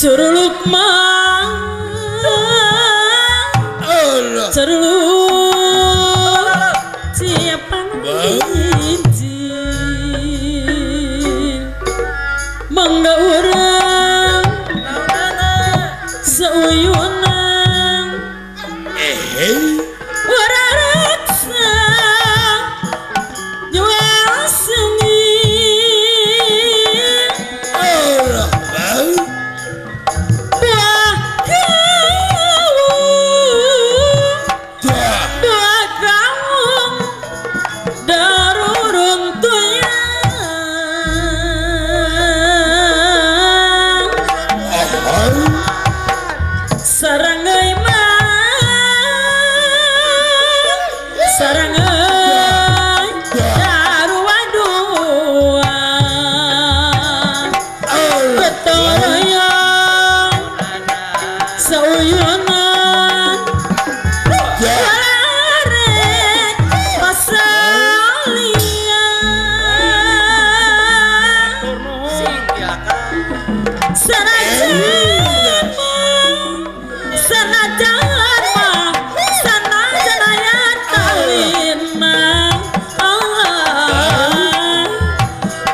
Curuluk mah Curuluk siapa izin mangga urang sauyunan wararaksa jual seni buah kawung darurun tuyang sarangai mah sarangai daruadua betoroyong sauyunan warek pasalia sanajan sanajan mah sanajan aya talina Allah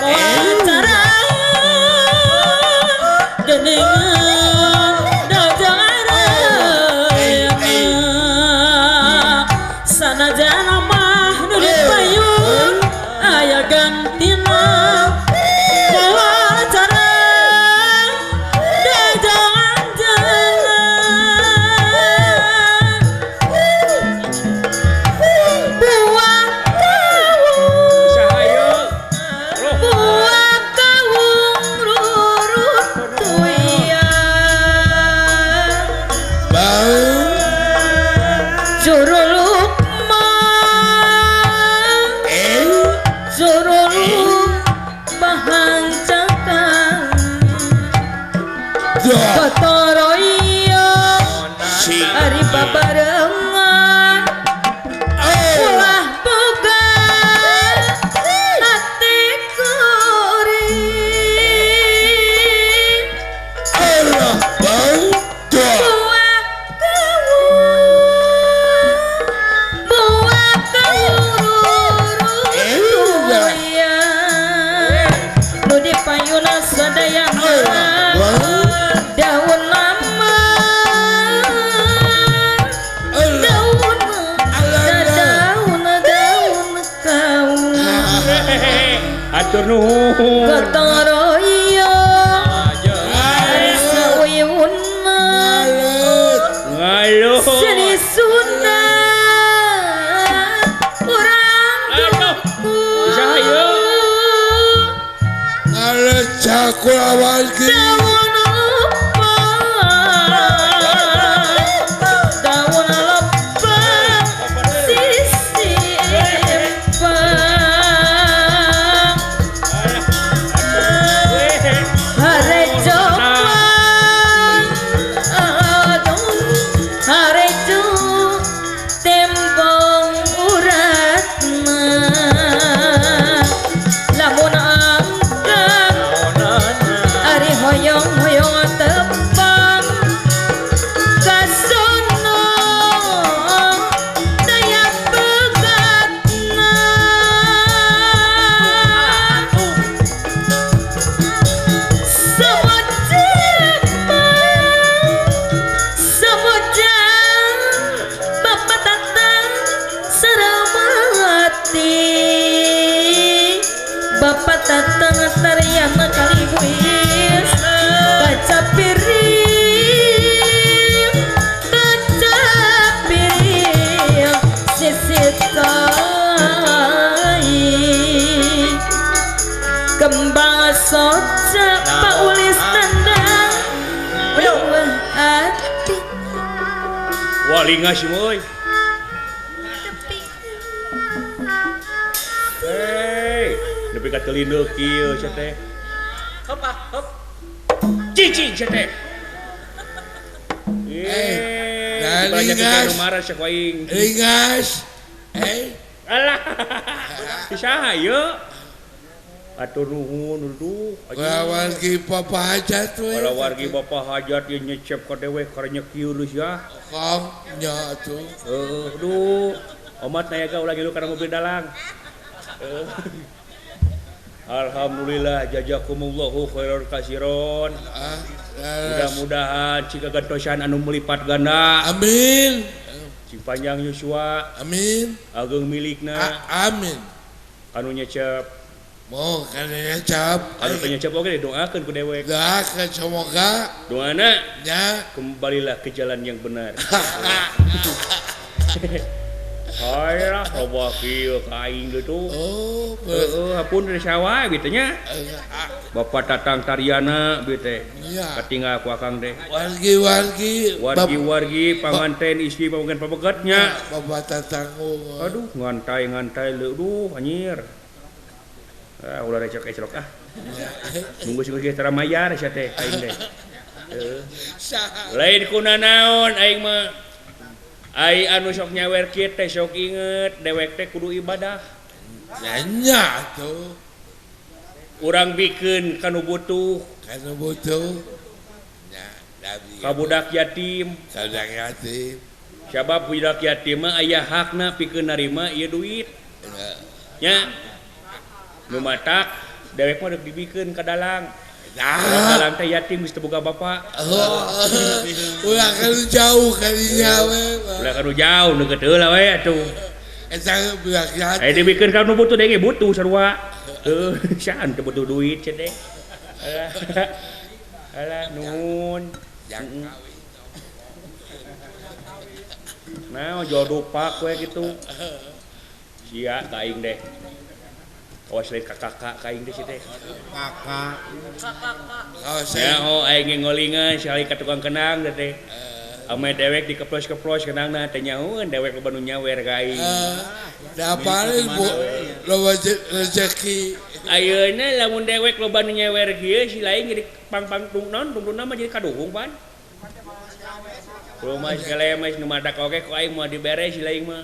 wawancara deningan dajangan sanajan mah nu dipayun aya gantina wawancara dajangan buah kawung buah kawung rurut tuyang juruluk mah juruluk bahancakan Batoroyo ari babarengan ulah boga hati kuring buah kawung buah kawung rurut tuyang nu dipayuna sadayana daun lama daun daun daun kawung Atur nuhun. gotong royong ari sauyuna Ngaluh. seni Sunda urang Aduh. Bisa hayu. Daun lempang daun lempang sisi empang harejo aduh harejo tembong uratna lamun angkat ari hoyong-hoyong tepang kasono daya pegatna Samudja Bapak tatang Saramati Bapak tatang tariana kaliwis kaca piring kaca piring sisi kai kembang soca paulis tandang buah hati Wah, lingas sih, euy. Hei, nepi ka teu lindeuk kieu sia teh. Hop ah, hop. Cicing sia teh. Eh, banyak lingas. marah sia ku aing. Ringas. Alah. Bisa hayu. Atur nuhun duh. Wargi Bapak Hajat we. Wargi Bapak Hajat ieu nyecep ka dewek karenya kieu geus ya. Kong nya atuh. Heuh duh. Omat nayaga ulah ngilu kana mobil dalang. Alhamdulillah jazakumullahu khairan kasiron. Mudah-mudahan cik kagantosan anu melipat ganda. Amin. Cing panjang yuswa. Amin. Ageng milikna. Amin. Anu nyecep. Mau kana nyecep. Anu nyecep oge doakeun ku dewek. Doakeun semoga doana nya kembalilah ke jalan yang benar. Haylah loba kieu ka aing gitu. Oh, heueuh ampun dari sawah gitu nya. Bapak Tatang Tariana bieu teh. Katinggal ku akang teh. Wargi-wargi, wargi-wargi panganten istri pamangan pabeget nya. Bapak Tatang. Aduh, ngantai-ngantai leuh anjir. Ah, ulah recok-ecrok ah. Nunggu sing geus tara mayar sia teh aing teh. Heueuh. Lain kuna naon aing mah. Ai anu sok nyawer kieu teh sok inget dewek teh kudu ibadah. Nya atuh. Urang bikeun kanu butuh. Kanu butuh. Nya ka budak yatim. Ka budak yatim. Sabab budak yatim mah aya hakna pikeun narima ieu duit. Nya. Nu matak dewek mah deuk dibikeun ka dalang. Dalang teh yatim geus teu boga bapa. Ulah kanu jauh kadinya we. Ulah kanu jauh deukeut heula we atuh. Eta budak yatim. Aya dibikeun ka nu butuh deui butuh sarua. Heuh, saan teu butuh duit cenah teh. Alah. Alah nuhun. Nah, jodoh pak we kitu. Sia ka aing deh. Awas lain kakak ka aing teh si teh. Kakak. Ya oh aing ngolingan sekali ka tukang kenang teh teh. Ame dewek dikeplos-keplos kenangna teh nyahueun dewek loba nu nyawer ka aing. Da paling bu loba rezeki. Ayeuna lamun dewek loba nu nyawer kieu si lain jadi pang-pang tung naon tungtungna mah jadi kaduhung pan. Rumah sekalemes nu madak oge ku aing moal dibere si lain mah.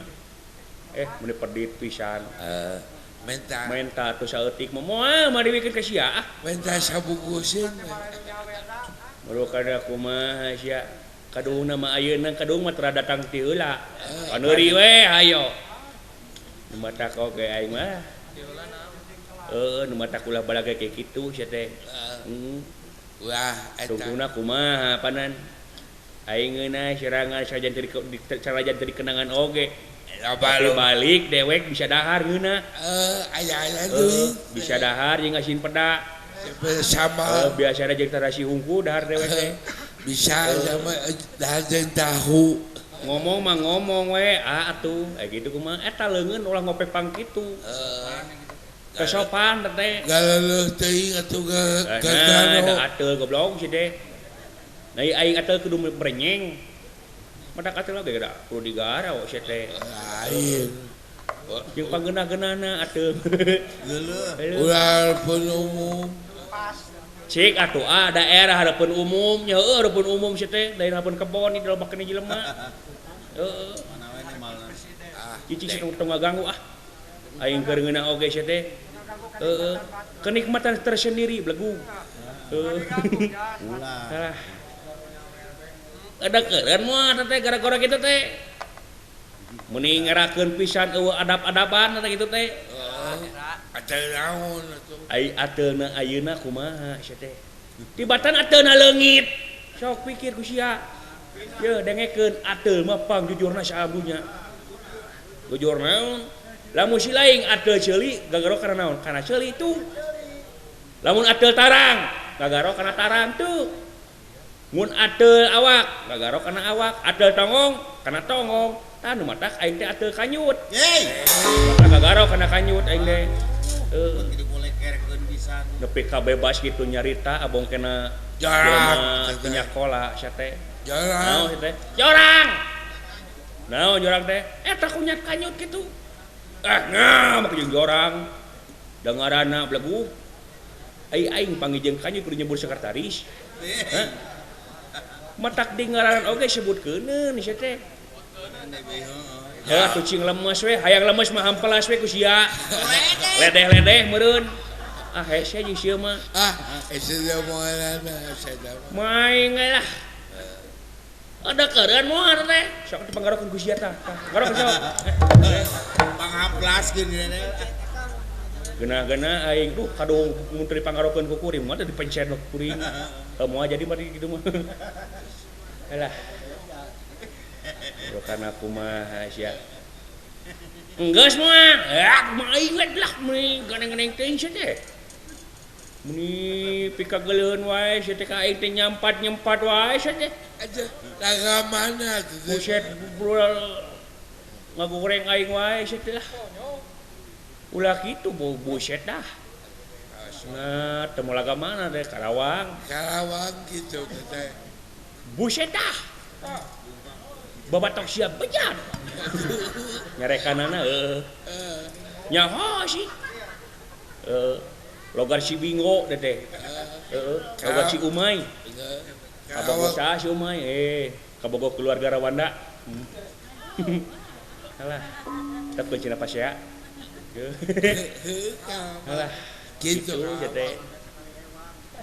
Mun pedit pisan. Menta menta atuh saeutik mah moal mah dibikeun ka sia ah. Menta sabugusin. Baru kada kumaha sia. Kaduhungna mah ayeuna kaduhung mah tara datang ti heula. Paneuri we hayo. Nu matak oge aing mah. Heueuh nu matak ulah balage kayak kitu sia teh. Heeh. Ulah eta. Tungtungna kumaha panan. Aing ngeunah serangan sajan teu dikenangan oge. Tapi balik dewek bisa dahar ngeunah. Aya-aya duit. Bisa dahar jeung asin peda. Sama. Biasana jeung tarasi hungku dahar dewek teh. Bisa sama dahar jeung tahu. Ngomong mah ngomong we, ah atuh. Gitu kumaha eta leungeun ulah ngope pang kitu. Kesopan teh. Galeuh teuing atuh gagano. Da ateul goblok si teh. Nah aing ateul kudu berenyeng. Matak ateul oge da kudu digaraw sia teh. Lain. Jeung pangeunah-geunahna ateul. Geuleuh. Ulah hareupeun umum. Cik atuh ah daerah hareupeun umum nya heueuh hareupeun umum sia teh lain hareupeun kebon di loba keneh jelema. Heueuh. Cicing sia tong ngaganggu ah. Aing keur ngeunah oge sia teh. Heueuh. Kenikmatan tersendiri belegug. Heueuh. Ulah. Ada keren mah teh gara-gara kitu teh. Meni ngerakeun pisan eueuh adab-adaban teh kitu teh. Ateul naon atuh? Ai ateulna ayeuna kumaha sia teh? Tibatan ateulna leungit. Sok pikir ku sia. Yeuh dengekeun ateul mah pangjujurna saabunya. Jujur naon? Lamun si laing ateul ceuli gagaro kana naon? Kana ceuli tuh. Lamun ateul tarang gagaro kana tarang tuh. Mun ateul awak gagaro kana awak, ateul tonggong kana tonggong. Tah nu matak aing teh ateul kanyut. Yey. Matak gagaro kana kanyut aing teh. Heueuh. Nepi ka bebas kitu nyarita abong kena jorang nyakola sia teh. Jorang. Naon sia teh? Jorang. Naon jorang teh? Eta kunyat kanyut kitu. Ah ngam jeung jorang. Da ngaranna belegug. Ai aing panggih jeung kanyut kudu nyebut sekretaris. Hah? Matak di ngaranan oge sebutkeun sia teh. Heuh kucing lemes we, hayang lemes mah hampelas we ku sia. Ledeh-ledeh meureun. Ah hese jeung sieu mah. Ah hese omonganana hese mah. Maing lah. Ada keureun moal teh. Sok dipanggarokeun ku sia tah. Garok sok. Panghaplaskeun dina. Geuna-geuna aing duh kaduhung mun teu dipanggarokeun ku kuring mah teh dipencet ku kuring. Moal jadi mah kitu mah. Alah. Karena kumaha sia. Enggeus moal. Ah mah aing lah meuni ganeng-ganeng teuing sia teh. Meni pikageuleun wae sia teh ka aing teh nyampat-nyempat wae sia teh. Aja laga mana tuh. Buset ngagoreng aing wae sia teh lah. Ulah kitu buset dah. Nah, temu laga mana teh Karawang. Karawang gitu teh. Buset dah. Babatok sia bejat. Nyarekanana heueuh. Nyaho sih. Logar si Bingo teh teh. Heeh, logar si Umay. Kabogo saha si Umay? Kabogo keluarga Rawanda. Alah, tep kuncina pasea. Alah, gitu teh.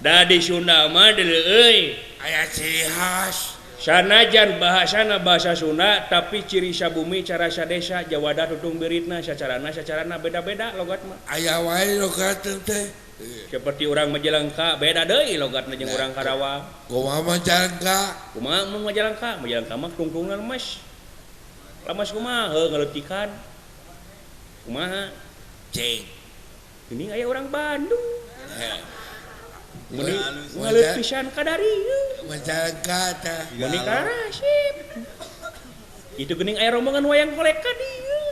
Da di Sunda mah deuleu euy. Aya ciri khas. Sanajan bahasana bahasa Sunda tapi ciri sabumi cara sadesa jawada tutung biritna sacarana beda-beda logat mah. Aya wae logat teh. Seperti orang Majalengka beda deui logatna jeung urang Karawang. Kumaha Majalengka? Kumaha mun Majalengka? Majalengka mah tungtungna lemes. Lemes kumaha? Heuh ngaleutikan. Kumaha? Cing. Ini aya orang Bandung. Meni ngaleut pisan ka darieu. Majalengka teh. Meni karasip. Itu geuning aya rombongan wayang golek ka dieu.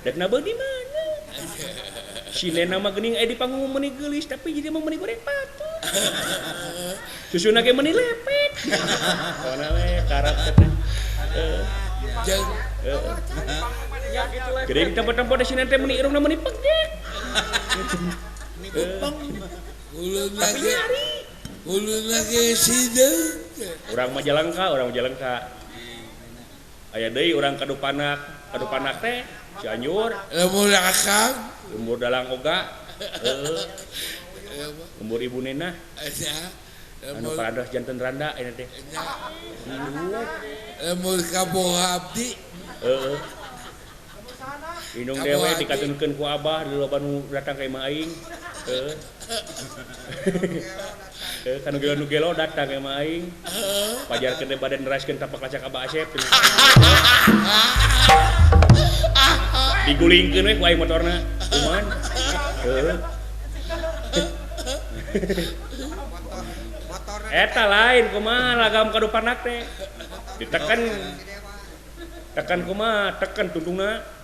Dek nabeul di mana? Si Nena mah geuning aya di panggung meni geulis tapi jadi mah meni goreng patu. Susuna ge meni lepet. Pokona we karep teh. Jeung geuning tempo-tempo di sini teh meni irungna meni pegek. Huluna ge huluna ge sideung. Urang Majalengka, Aya deui urang Kadupanak, Kadupanak teh Cianjur. Lembur akang, lembur dalang oga. Heeh. Lembur ibu Nena. Anu parantos janten randa ayeuna teh. Lembur kaboga abdi. Heeh. Indung dewe dikatunkeun ku abah di loba nu datang ka imah aing. Heeh. Kanu gelo nu gelo datang ka imah aing. Pajarkeun teh bade neraskeun tapak lacak Abah Asep. Digulingkeun we ku aing motorna. Kuman. Heeh. Eta lain kumaha lagam kadupanak teh. Ditekan tekan kumaha, tekan tungtungna.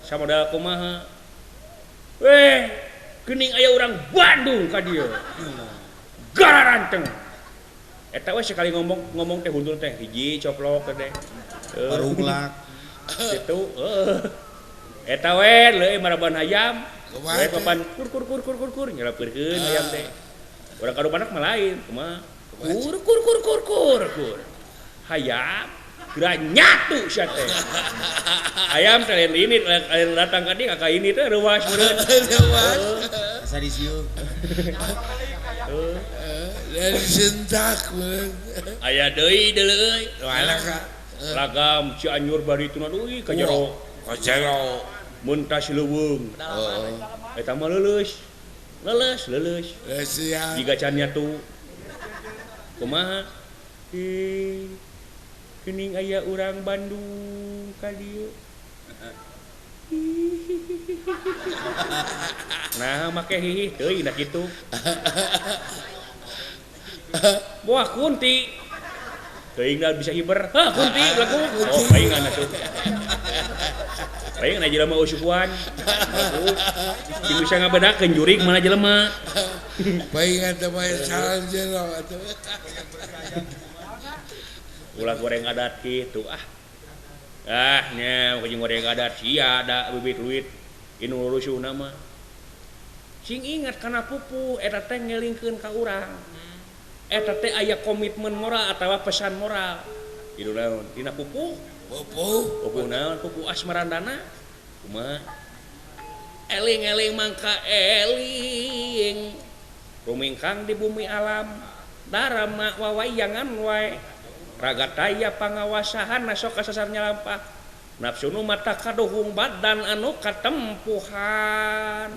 Samodal kumaha. Weh, geuning aya urang Bandung ka dieu. Gararanteng. Eta we sekali ngomong teh huntul teh hiji coplok teh. Baruglak. Kitu heuh. Eta we leuy maraban hayam. We papan kur kur kur kur kur kur nyelapkeun hayam teh. Urang kadupanak mah lain, kumaha? Kur kur kur kur kur kur. Hayam geura nyatu sia teh. Ayam teh lain ini lain datang ka dieu ka ini teh reuas meureun. Reuas. Asa disieu. Dari sentak meureun. Aya deui deuleu euy. Lagam Cianjur bari tuna deui ka jero. Ka jero. Mentas leuweung. Heeh. Eta mah leuleus. Leuleus, leuleus. Jiga can nyatu. Kumaha? Geuning aya urang Bandung ka dieu. Nah, make hihih teuing da kitu. Wah, kunti. Teuing da bisa hiber. Hah, kunti lagu. Oh, paingan atuh. Paingan jelema usukuan. Sing bisa ngabedakeun jurig mana jelema. Paingan teh mah salah jero atuh. Ulah goreng adat kitu ah. Ah nya jeung goreng adat sia da bibit luit inu rusuhna mah. Sing ingat kana pupuh eta teh ngelingkeun ka urang. Eta teh aya komitmen moral atawa pesan moral. Itu naon? Dina pupuh? Pupuh. Pupuh naon? Pupuh asmarandana. Kumaha? Eling-eling mangka eling rumingkang di bumi alam darama wawayangan wae raga taya pangawasahan sok kasasar nyalampah nafsu nu mata kaduhung badan anu katempuhan.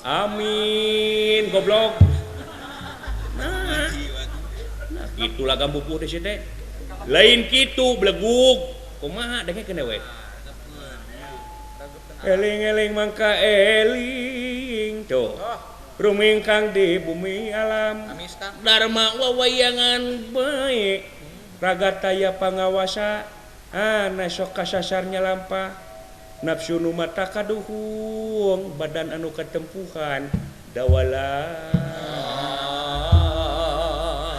Amin goblok. Nah, nah gitulah gambupuh di sini. Lain kitu belegug kumaha dengekeun we. Eling-eling mangka eling tuh rumingkang di bumi alam dharma wawayangan baik raga taya pangawasa ana sok kasasar nyalampah nafsu nu mata kaduhung badan anu katempuhan dawala.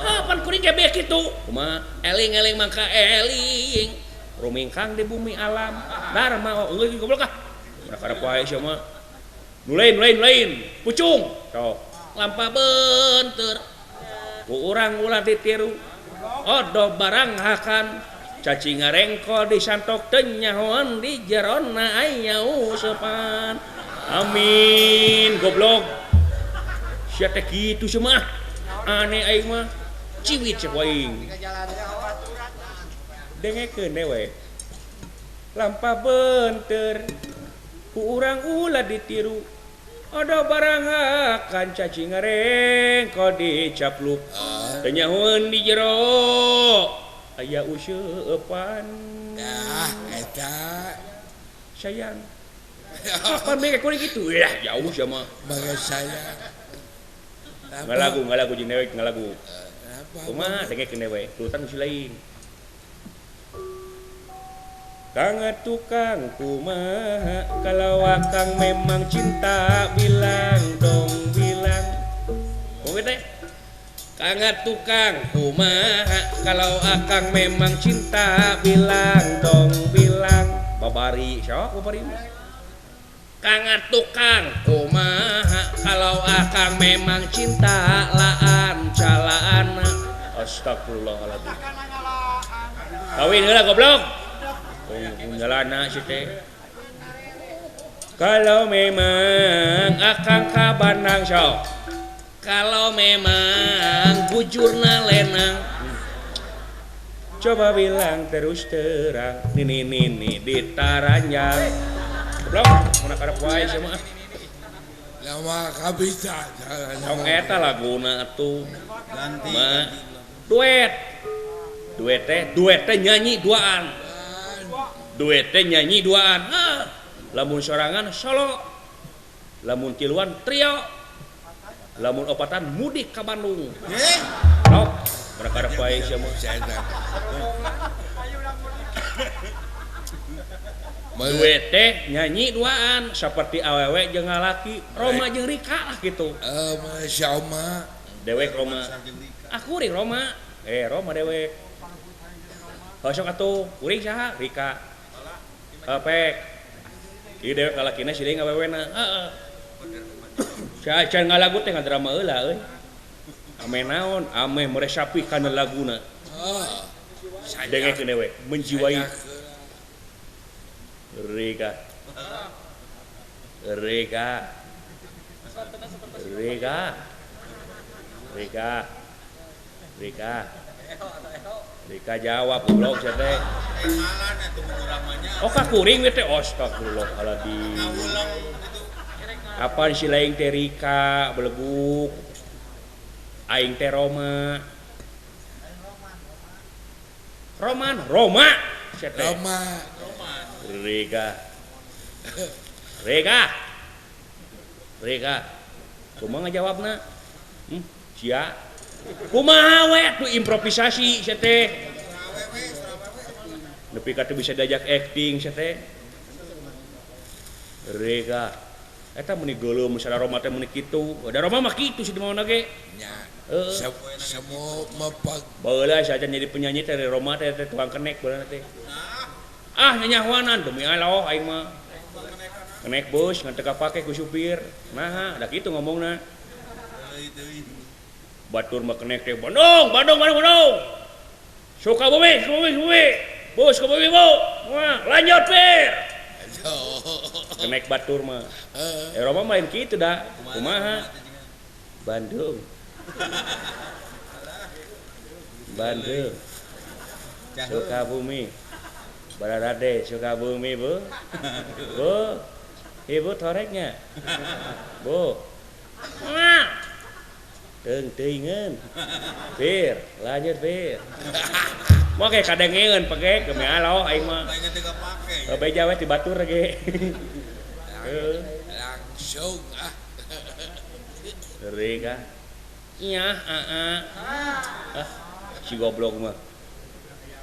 Kapan kuring ge kitu kumaha eling-eling mangka eling rumingkang di bumi alam dharma euy goblok ah kada poe sia mah nu lain lain lain pucung sok lampah beunteur ku urang ulah ditiru odo barang hakan cacing ngarengko disantok teu nyahoan di jerona aya usepan. Amin goblok sia teh kitu sia mah aneh aing mah ciwit cek aing dengekeun we lampah beunteur ku urang ulah ditiru ada barang hakan cacing ngarengko dicapluk teu nyahoeun di jero aya useupan. Dah eta sayang kapan mereka kuring kitu ya jauh sia mah bagai sayang ngalagu ngalagu jeung dewek ngalagu kumaha dengekeun we turutan si lain. Kang tukang kumaha kalau akang memang cinta bilang dong bilang. Kumaha teh? Kang tukang kumaha kalau akang memang cinta bilang dong bilang. Babari sok babari. Kang tukang kumaha kalau akang memang cinta laan calaan. Astagfirullahaladzim. Kawin heula goblok. Nyalana si teh. Kalau memang akang kabanang sok. Kalau memang bujurna lenang. Coba bilang terus terang nini nini ditaranjang. Goblok, mun karep wae sia mah. Lama kabisa. Tong eta laguna atuh. Ganti. Duet. Duet teh nyanyi duaan. Duet teh nyanyi duaan. Ah, lamun sorangan solo, lamun tiluan trio, lamun opatan mudik ke Bandung. Sok, perkara bae sia mah. Duet teh nyanyi duaan seperti awewe jeung lalaki, Roma jeung Rika lah gitu. Masya Allah. Dewek Roma. Aku ring Roma. Roma dewek. Sok atuh, kuring saha? Rika. Pek. Ieu dewek lalakina si deui ngawewena. Heeh. Sia ngalagu teh ngadrama heula euy. Ame naon? Ame meresapi kana laguna. Heeh. Dengekeun dewek, menjiwai. Rika. Rika. Rika. Rika. Rika. Rika jawab goblok sia teh. Oh ka kuring we teh astagfirullahaladzim. Kapan si lain teh Rika beleguk. Aing teh Roma. Roman, Roma. Sia teh. Roma. Rika. Rika. Rika. Kumaha ngajawabna? Sia. Kumaha we tuh improvisasi sia teh. Nepi ka teu bisa diajak acting sia teh. Rika. Eta meuni geuleuh misalna Roma teh meuni kitu. Da Roma mah kitu sih di maona ge. Nya. Semua mepag. Baheula saja jadi penyanyi teh dari Roma teh tukang kenek baheula teh. Ah nyanyahuanan demi Allah aing mah. Kenek bus ngan teu kapake ku supir. Naha da kitu ngomongna. Batur mah kenek teh Bandung, Bandung, Bandung, Bandung. Sukabumi, Sukabumi, Sukabumi. Bus Sukabumi, Bu. Wah, lanjut, Pir. Kenek batur mah. Eropa main kitu dah. Kumaha? Bandung. Bandung. Sukabumi. Bararade Sukabumi, Bu. Bu. Ibu toreknya. Bu. Teung teuingeun. Bir, lanjut bir. Mau kayak kadengeun pake geus alo aing mah. Aing teu kapake. Beja we ti batur ge. Langsung ah. Ngeri kah? Iya, aa. Ah, si goblok mah.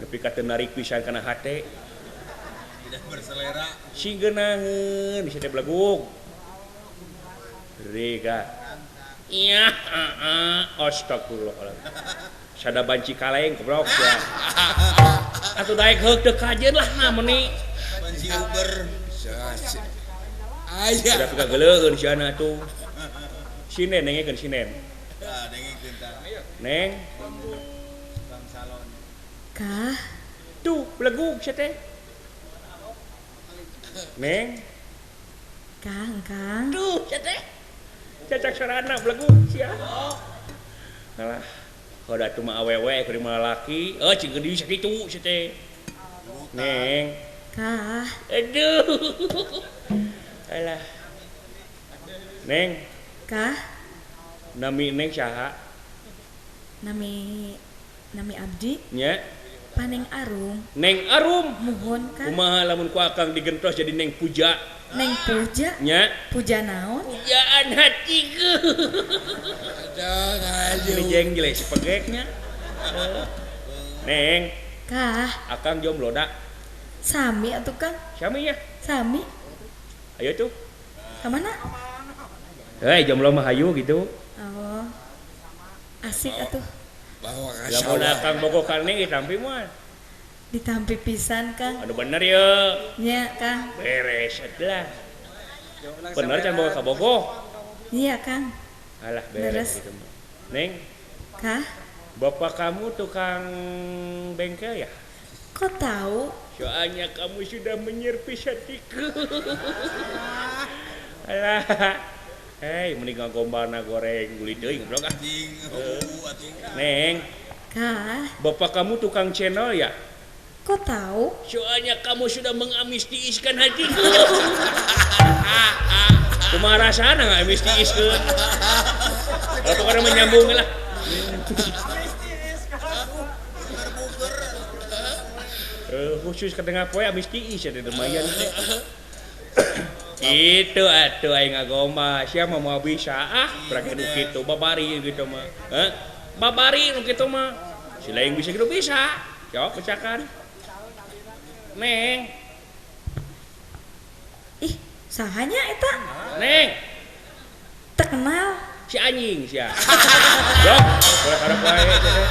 Nepi ka teu narik pisan kana hate. Tidak berselera. Si geunaheun bisa teh beleguk. Ngeri kah? Iya, aa. Astagfirullahaladzim. Sada banci kaleng goblok ya. Atuh daek heuk teu kajeun lah nah meuni. Banci Uber. Aya. Udah pika geuleuheun si anak tuh. Sinen dengekeun sinen. Tah dengekeun tah. Neng. Bang salon. Kah? Tuh beleguk sia teh. Neng. Kang, Kang. Tuh sia teh. Cacak sarana beleguk sia. Alah. Kalau atuh mah awewe kudu mah lalaki, cing geuning sakitu sia teh. Neng. Kah? Aduh. Alah. Neng. Kah? Nami Neng saha? Nami nami abdi. Nya. Paneng Arum. Neng Arum. Muhun Kang. Kumaha lamun ku akang digentos jadi Neng Puja? Neng Puja? Nya. Puja naon? Pujaan hatiku. Aduh, ini jeng jelek si pegeknya. Neng. Kah? Akang jomblo dak? Sami atuh Kang. Sami ya? Sami. Ayo tuh. Ka mana? Hei, jomblo mah hayu gitu. Oh. Asik atuh. Bawa ka Lamun sawah. akang bogoh ka Neng ditampi moal. Ditampi pisan Kang. Aduh bener ye. Nya Kang. Beres adalah. Bener can boga ka bogoh. Iya Kang. Alah beres Beres. gitu mah. Neng, Kah? bapak kamu tukang bengkel ya? Kok tahu? Soalnya kamu sudah menyerpis hatiku. Alah. Hei, mending ngagombalna goreng guli deui goblok ah. Cing heuh atuh. Neng, Kah? bapak kamu tukang channel ya? Kok tahu? Soalnya kamu sudah mengamistiiskan hatiku. Kumaha rasana ngamistiiskeun? Kalau pokoknya menyambung lah. Khusus ke tengah poe amis tiis ya lumayan teh. Itu atuh aing ngagombal, sia mah moal bisa ah, berarti nu kitu babari gitu mah. Heh? Babari nu kitu mah. Si lain bisa gitu bisa. Jawab pecahkan. Neng, Ih, sahanya eta? Neng, Terkenal. si anjing sia. Jok, boleh karep wae teh.